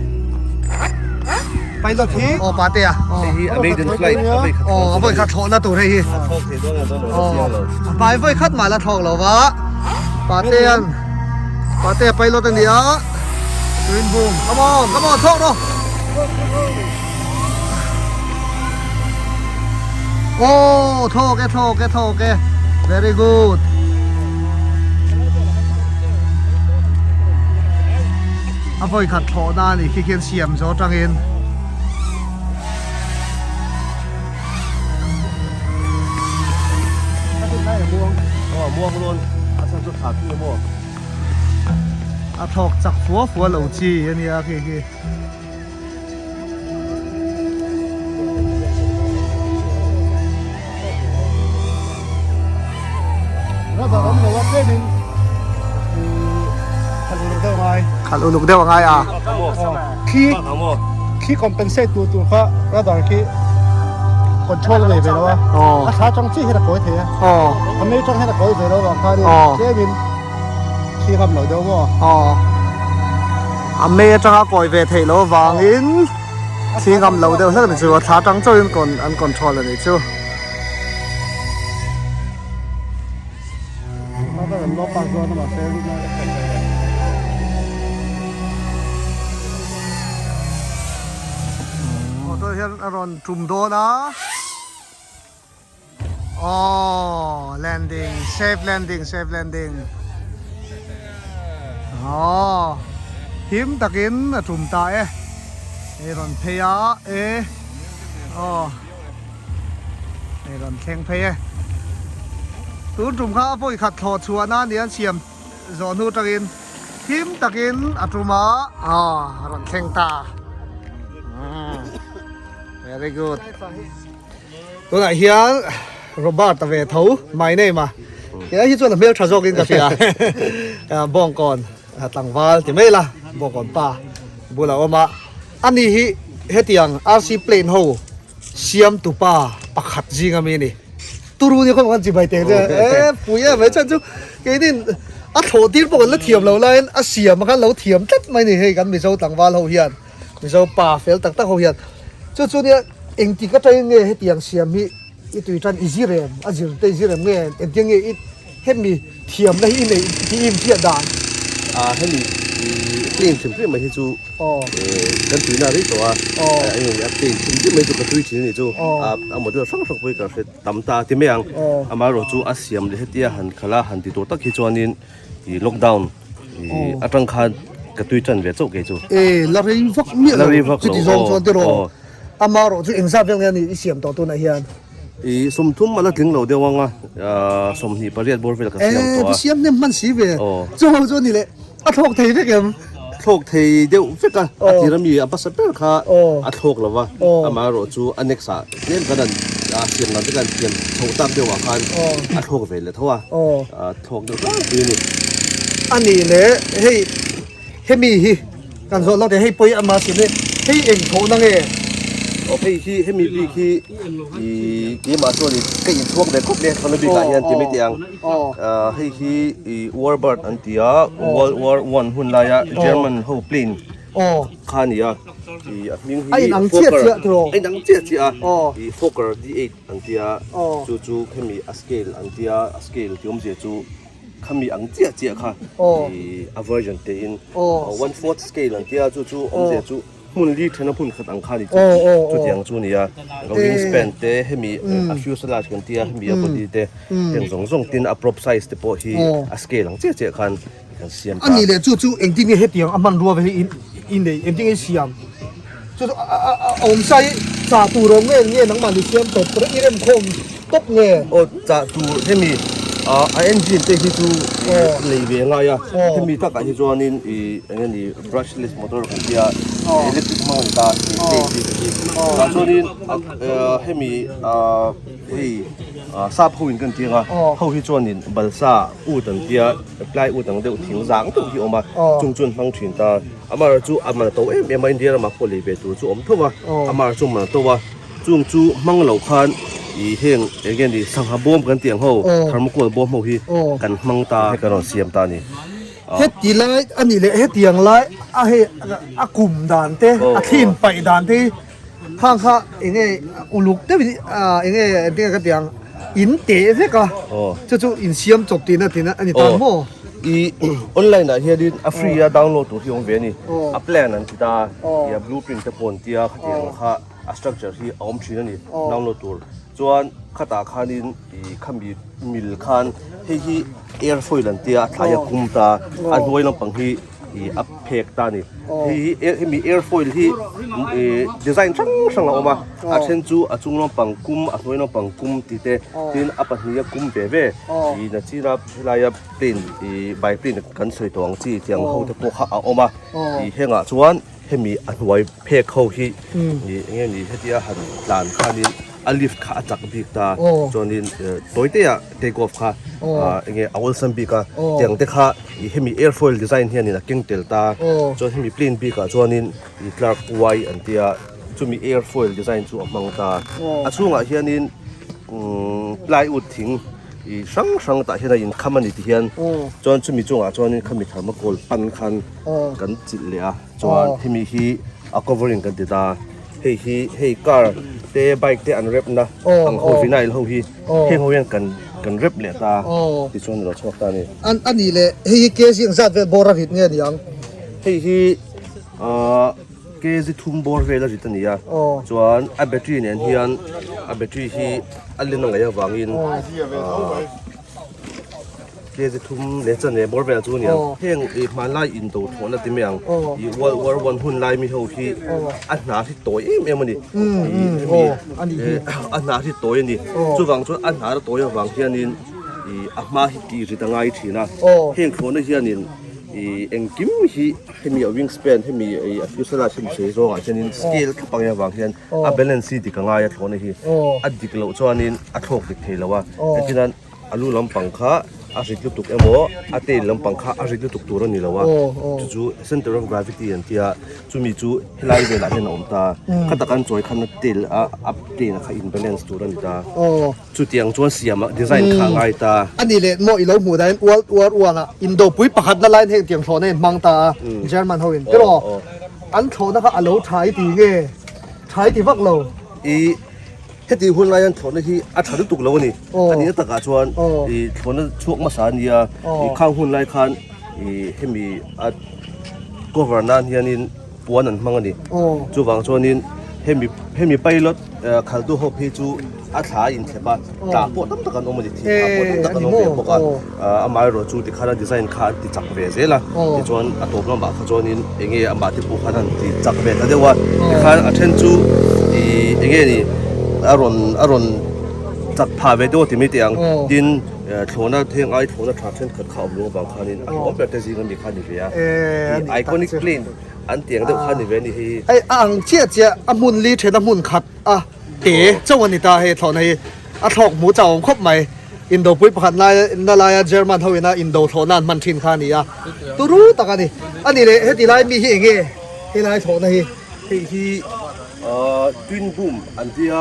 pilot hi aw pate a hei hi a maiden flight a vawi khat aw a vawi khat thlawhna tur hei hi thlawk thei dawn a dawn lo chiang lo a hmai vawi khat mah la thlawk lo va pate an pate a pilot a ni a tuin boom come on come on thlawk rawh Aw thlawk e thlawk e thlawk e very good a vawi khat thlawh na a ni khi khian siam zo atangin a thlawk chak fua fua lo chi a nia khi khi. Khalh uluk deuh a ngai a. Khi khi compensate tu tur kha radar khi control nei ve lo a. A thla tang chi hian a kawi thei a. A mei tang hian a kawi ve lo vang khanin tlemin khi ngam lo deuh maw. A mei atanga kawi ve theih loh avangin thli ngam lo deuh hlek a ni chu a thla tang chauhin an control a ni chu. Motor hian a rawn tum dawn a. Aww landing safe landing safe landing aww him takin a tum ta e hei rawn phei a e aw hei rawn thleng phei e tun tum kha a vawi khat thlawh chhuah na nia an siam zawh hnu tangin him takin a tum a aw a rawn thleng ta very good. Tunah hian Robert a ve tho my name a helai hi chuan a hmel tha zawkin ka hria Bawngkawn tlangval ti mai la Bawngkawn pa bulah a awm a ani hi hetiang RC plane ho siam tu pa pakhat zing ami a ni turu ni khawp kan chi bai teng che e pui em mai chuan chu keinin a thlawh tir pawh kan la thiam lo laiin a siam a khan lo thiam tlat mai ni hei kan Mizo tlangval ho hian. Mizo pa fel tak tak ho hian chu chu nia engtik atangin nge hetiang siam hi i tui tan i zir em a zir te i zir em nge engtin nge i hemi thiamna hi i neih hi i inhriat dan. A hemi i plane hrim hrim mai hi chu kan tuina rei tawh a a plane hrim hrim mai chu ka tui thin a nih chu a model hrang hrang pawh hi ka hre tam ta ti mai ang amaherawhchu chu a siam leh hetia han khalh a han ti tur tak hi chuanin I lockdown i atang khan ka tui tan ve chauh kei chu. E la rei vak miah lo chuti zawng chuan tiraw ama erawh chu engzat vel nge a ni i siam tawh tunah hian. I sawmthum a la tling lo deuh ang a 28 bawr vel ka siam tawh a. E siam hnem hman si ve chu ho chu a ni leh a thlawk thei vek em. Thlawk thei deuh vek a a tir ami a hmasa ber kha a thlawk lo va ama erawh chu a next ah tlem kan an siam dan te kan thiam chhoh tak deuh ah khan a thlawk ve leh tho a. Thawk deuh tlangpui a ni. A nih leh hei hemi hi kan zawh lawk teh hei pawi ama sim hi hei eng thawhna nge? Aw hei hi hemi bik hi i keimah chuan i ka inchhuak ve khawp mai a thawhna bikah hian ti mai teh ang. Hei hi i warbird an ti a World War One hun laia German ho plane. kha a ni a, ih a hming hi Fokker a inang chiah chiah a, ih Fokker D8 an tia chu chu khemi a scale an tia a scale tih awmzia chu khami ang chiah chiah kha ih a version te in one fourth scale an tia chu chu awmzia chu hmun li thena hmun khat ang kha a ni chu chutiang chu a ni a wing span te hemi a fuselage kan tia hemi a body te heng zawng zawng tin a prop size te pawh hi a scale ang chiah chiah khan kan siam ta. A nih leh chu chu engtin nge hetiang a hmanrua ve hi i nei engtin nge i siam chu chu a awm sa hi chah tur awm nge nge nangmah ni siam tawp i remkhawm tawp nge. Aw chah tur hemi a engine te hi chu lei ve ngai a hemi takah hi chuanin i eng nge ni brushless motor kan tia electric hmang a ni ta plane te hi tah chuanin hemi hei sap ho in kan ti ang a ho hi chuanin balsa ut an tia plywood ang deuh thing zang deuh hi a awm a chung chuan hmang thin ta amaherawh chu a man a to em em a India ramah pawh lei ve tur chu a awm tho a amaherawh chu man a to a chung chu hmang lo khan ih heng eng nge ni sangha bawm kan tih ang ho thermocol bawm ho hi kan hmang ta hei kan rawn siam ta a ni. Heti lai a nih leh hetiang lai a hei a kum dan te a thlim paih dan te hi Khang kha eng nge uluk deuh in eng nge engtin nge ka tih ang in teh vek a chu chu in siam chawp tihna tihna a ni ta maw? I online ah hianin a free a download tur hi awm ve a ni a plan an ti ta a blueprint te pawh an tia khatiang kha a structure hi a awm thin a ni download tur chuan khatah khanin i khami mil khan hei hi airfoil an tia a thlai a kum ta a hnuai lampang hi ih a phek ta a ni hei hi hemi airfoil hi ih design hrang hrang a awm a a then chu a chung lampang kum a hnuai lampang kum tih te tin a pahnih a kum ve ve ih nachina helaia plane ih biplane kan sawi tawh ang chi tiang ho te pawh kha a awm a ih hengah chuan hemi a hnuai phek ho hi ih eng nge ni hetia han tlan khanin a lift kha a chak bik ta chuanin tawi te ah take off kha eng nge a awlsam bik a tiang te kha ih hemi airfoil design hianin a keng tel ta chuan hemi plane bikah chuanin ih Clark Y an tia chumi airfoil design chu a hmang ta a chhungah hianin umm plywood thing ih hrang hrang tah hian a inkham a ni ti hian chuan chumi chungah chuanin khami thermocol pan khan kan chilh leh a chuan hemi hi a covering kan ti ta. Hei hi hei car te bike te an rep na ang ho vinyl ho hi heng ho hian kan kan rep leh ta tichuan a lo chhuak ta a ni. An a nih leh hei hi kg ang zat vel bawr a rit nge a ni ang? Hei hi ahh kg thum bawr vel a rit a ni a chuan a battery nen hian a battery hi a len a ngaih avangin ahh Kg thum leh chan leh bawr vel chu a ni ang. Heng ih hmanlai indo thlawhna ti mai ang. Ih World War One hun lai mi ho hi a hna hri tawi em em a ni. Ih hemi a hna hri tawi a ni. Chuvang chuan a hna tawi avang hianin ih a hma hi tih rit a ngai thin a. Heng thlawhna hianin ih engkim hi hemi a wing span hemi ih a fuselage hemi sei zawngah hianin scale thlap ang avang hian a balance hi dik a ngai a thlawhna hi. A dik loh chuanin a thlawk dik thei lo a. Engtin A lu lampang kha a rit lutuk emaw a tail lampang kha a rit lutuk tur a ni lo a, chu chu center of gravity an tia chumi chu helai velah hian a awm ta, kha tak an chawi khan a tail a a tail kha in balance tur a ni ta, chutiang chuan siam a design kha a ngai ta. A ni leh maw i lo hmuh dahin World War One ah indopui pakhatna laiin heng tiang thlawhna in hmang ta a German ho in tiraw an thlawhna kha a lo tha i ti nge tha i ti vak lo. I Heti hun lai hian thlawhna hi a tha lutuk lo a ni. A nihna takah chuan ih thlawhna chhuak hmasa a nia. Ih khang hun lai khan ih hemi a cover nan hianin puan an hmang a ni. Chuvang chuanin hemi hemi pilot khaltu ho phei chu a thla a inthlep a, tah pawh tam tak an awm a ni. Thih phah pawh tam tak an awm ve bawk a. Amaherawh chu tikhan a design kha an ti chak ve zel a. Tichuan a tawp lamah kha chuanin eng nge amah te pawh khan an ti chak ve ta deuh a. Tikhan a then chu ih eng nge ni a rawn a rawn chak phah ve deuh a ti mai teh ang. Tin thlawhna heng ai thlawhna tha thenkhat kha a awm lung avang khanin a hlawm ber te zing ami kha a ni ve a. Ih iconic plane an tih ang deuh kha a ni ve a ni hei hi. Hei a ang chiah chiah a hmun li then a hmun khat a te chauh a ni ta hei thlawhna hi. A thlawk hmu chauh awm khawp mai. Indopui pakhat lai na laia German ho ina indo thlawhna an hman thin kha a ni a. Turu tak a ni. A ni leh heti lai mi hi eng nge helai thlawhna hi? Hei hi twin boom an tia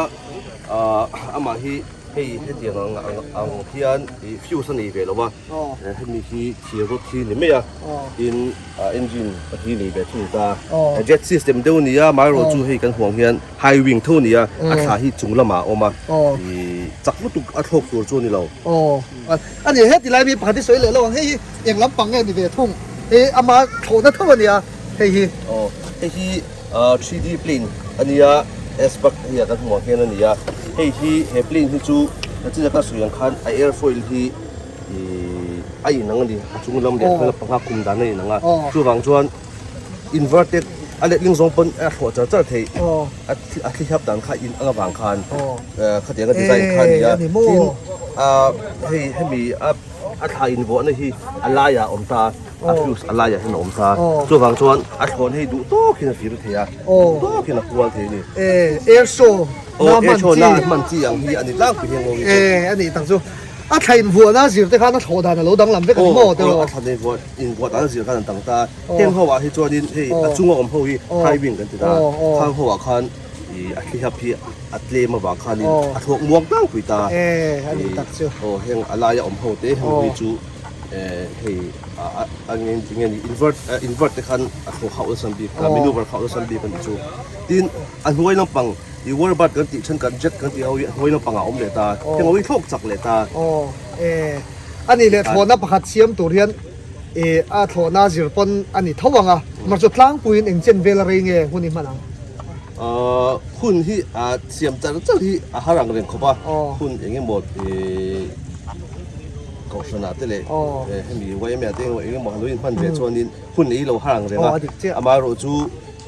amah hi. Hei hetiang ang ang ang hian ih fuse a nei ve lo a, hemi hi thir rod hi ni mai a, tin engine pahnih nei ve thung ta. Jet system deuh a ni a, amaherawhchu hei kan huang hian high wing tho a ni a, a thla hi chung lamah a awm a, ih chak lutuk a thlawk tur chu a ni lo. A ni, heti lai mi pakhat hi sawi leh lo ang, hei hi eng lampang nge ni ve thung, hei ama thlawhna tho a nia hei hi. Aw, hei hi 3D plane a nia, S-bug hei a kan hmuh ang hian a ni a, hei hi he plane hi chu nachin a ka sawi ang khan a airfoil hi ih a inang a ni, a chung lam leh a hnuai lampang kha kum dan a inang a, chuvang chuan inverted a letling zawng pawn a thlawh char char theih a a thlihap dan kha in ang avang khan khatiang a design kha a ni a tin ah hei hemi a a thla invuahna hi a laiah a awm ta a fuse a laiah hian a awm ta chuvang chuan a thlawn hei duh tawkin a vir thei a duh tawkin a kual thei a ni. Air show na hman chi na hman chi ang hi a ni tlangpui hian ngawin a nih tak chu a thla invuahna zir te khan a thlawh dan a lo danglam vek a ni maw tiraw? A thla invuah invuah dan a zir khan an dang ta. Heng ho ah hi chuanin hei a chunga awm ho hi high wing kan ti ta khang ho ah khan ih a thlihap hi a tlem avang khanin a thlawk muang tlangpui ta aw heng a laia awm ho te heng ho hi chu hei a nge nge ni invert invert te khan a thlawk hauh nasa bik a maneuver hauh nasa bik a nih chu tin a hnuai lampang ih warbird kan tih then kan jet kan tih ho hi a hnuai lampang ah a awm leh ta heng ho hi thlawk chak leh ta. A nih leh thlawhna pakhat siam tur hian Ih, a thlawhna zir pawn a ni tho ang a, mar chu tlangpuiin eng chen vel a rei nge hun i hman ang? Ahh, hun hi a siam char char hi a har ang reng khawp a, hun eng emaw ih kohhranah te leh hemi yma te eng emaw han lo inhman ve chuanin hun ei lo har ang reng a, amaherawhchu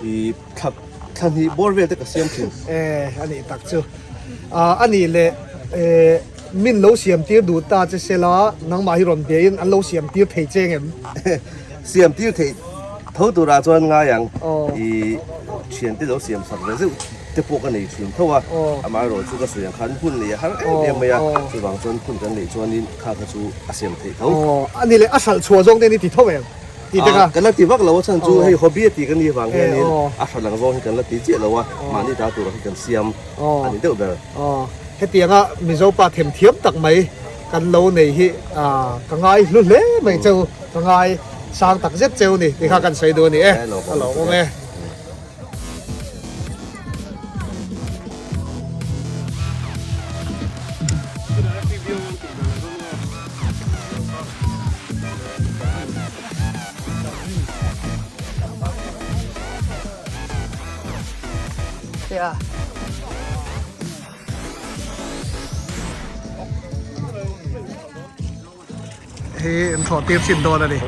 ih thla thla hnih bawr vel te ka siam thin. Eh, a nih tak chu. Ah, a nih leh eh. Min lo siam tir duh ta che sela, nangmah hi rawn biain an lo siam tir thei che ngem? Siam tir theih tho turah chuan ngai ang. I thiante lo siam sak ve zeuh te pawh ka nei thin tho a, amaherawhchu ka sawi ang khan hun nei a har em em mai a, chuvang chuan hun kan neih chuanin kha kha chu a siam theih tho. A ni leh, a hralh chhuah zawng te ni ti tho em? Ti te kha. Kan la ti vak lo a chhan chu hei hobby a ti ka nih vang hianin a hralh ang zawng hi kan la ti chiah lo a, mahni ta turah hi kan siam a ni deuh ber. Aw, hetianga Mizo pa themthiam tak mai kan lo nei hi ka ngai hlu hle mai cheu, ka ngai sang tak zet cheu ni tih kha kan sawi duh a ni e, a lo awm e. Yeah. Hi an thlawh tir chin dawn a ni.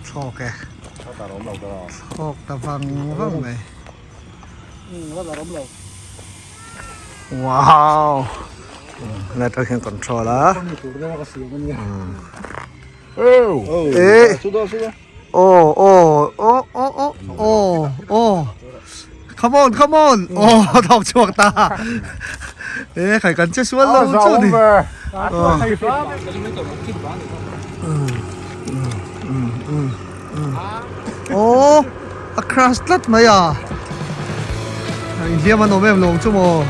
Thlawk e. Thlawk ta vang vang mai. Wow. Letter hian control a. Eh. Oh, oh, oh, oh, oh, oh, oh. Come on, come on. Oh, thawk chhuak ta. Eh, khai kan che sual lo chu ni. Oh. Oh, a crash tlat mai a. Inhliam an awm em lo chu maw.